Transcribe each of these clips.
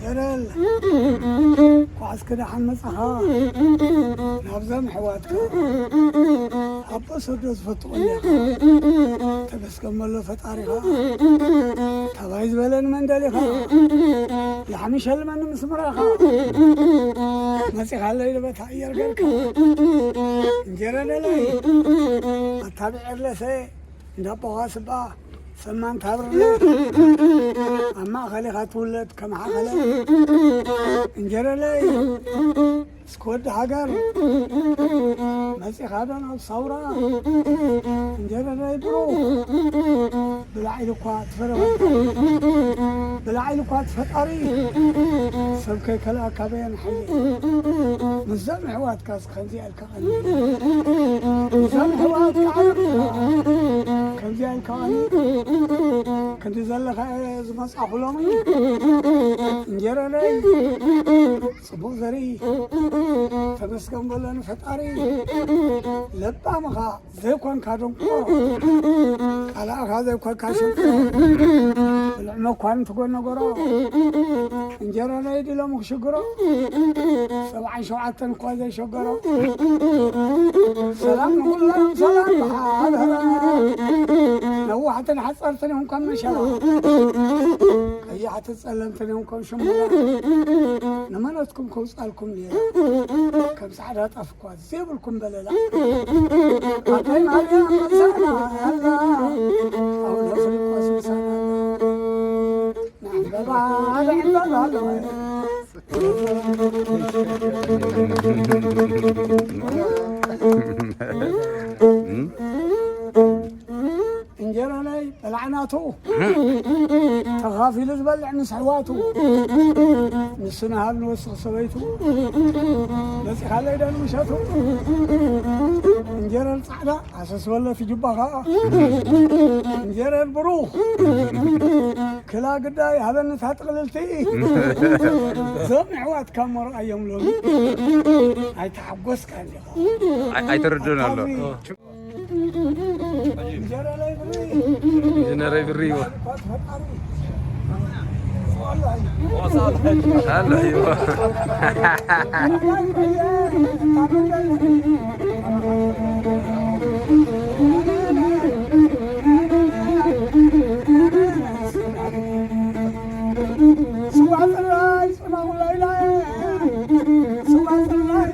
ጀረል፣ ኳዕስ ክደሓን መጻኻ ናብዞም ኣሕዋትካ። ኣቦ ሰዶ ዝፈቱ ቆሊኻ ተመስገን በሎ ፈጣሪኻ። ታባይ ዝበለን መንደሊኻ ላሕሚ ሸልመኒ ምስ ምራኻ። መጺኻለይ ልበታ ኣየር ገርካ እንጀረ ደላይ ኣታብዕር ለሰ እንዳ ኣቦኻ ስባ ሰማን ታብርለ ኣብ ማእኸል ኢኻ ትውለድ ከም ሓኸለ እንጀረለይ እስኪ ወዲ ሃገር መጺኻ ዶ ናብ ሳውራ እንጀረለይ ብሩኽ ብላዕሊ እኳ ትፈረወ ብላዕሊ እኳ ትፈጣሪ ሰብ ከይከልኣካ በየን ሓይሊ ምስዞም ኣሕዋትካ ከምዚኣ ኢልካ ቐኒ። እዞም ኣሕዋትካ ዓረብካ ከምዚኣ ኢልካ ቐኒ። ክንዲ ዘለኻ እየ ዝመጻኹ ሎሚ። እንጀረለይ ጽቡቕ ዘርኢ ተመስገን በሎ ንፈጣሪ። ለባምኻ ዘይኮንካ ደንቆሮ። ቃላእኻ ዘይኮንካ ሽንቆሮ። ብልዕ መኳንንቲ ጎነጎሮ። እንጀረለይ ድሎም ክሽግሮ። ሰብዓን ሸውዓተን እኳ ዘይሸገሮ። ሰላም ንኹሎም ሰላም ብሓበራ። ነዋሕትን ሓፀርትን እዮም ከም መሸራ። ቀያሕትን ፀለምትን እዮም ከም ሽሙራ። ንመነትኩም ከውፃልኩም ነይረ። ከም ፃዕዳ ጣፍ እኳ ዘይብልኩም በለላ። ኣደይ ማርያም መብዛሕና ኣላ። ኣቡነ ፍልጶስ ምሳና ኣላ። ንዕምበባ ንዕምበባ ኣለወ። እንጀራ ናይ በላዕናቱ ተኻፊሉ ዝበልዕ ምስ ኣሕዋቱ ንሱ ንሃብ ንወስኽ ሰበይቱ መጺኻለይ ደን ምሸቱ እንጀራ ጻዕዳ ኣሰስበለት ጅባኻ እንጀራ ብሩኽ ክላ ግዳይ ሃበኒ እታ ጥቕልልቲ እዞም ኣሕዋትካ እሞ ረኣዮም ሎሚ ኣይተሓጎስካ እንዲኻ ኣይተረድኡን ኣሎ። እንጀራ ላይ ብሪ ኢንጂነር ብሪ ይዋ ኣሎ ይዋ ስዋ ጥራይ ጽማሙ ላይላይ ስዋ ጥራይ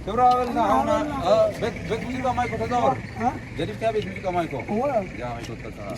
ክብረ በልና ሓውና ቤት ሙዚቃ ማይኮ ተዛወር። ገዲፍካ ቤት ሙዚቃ ማይኮ። ያ ማይኮ ተዛወር።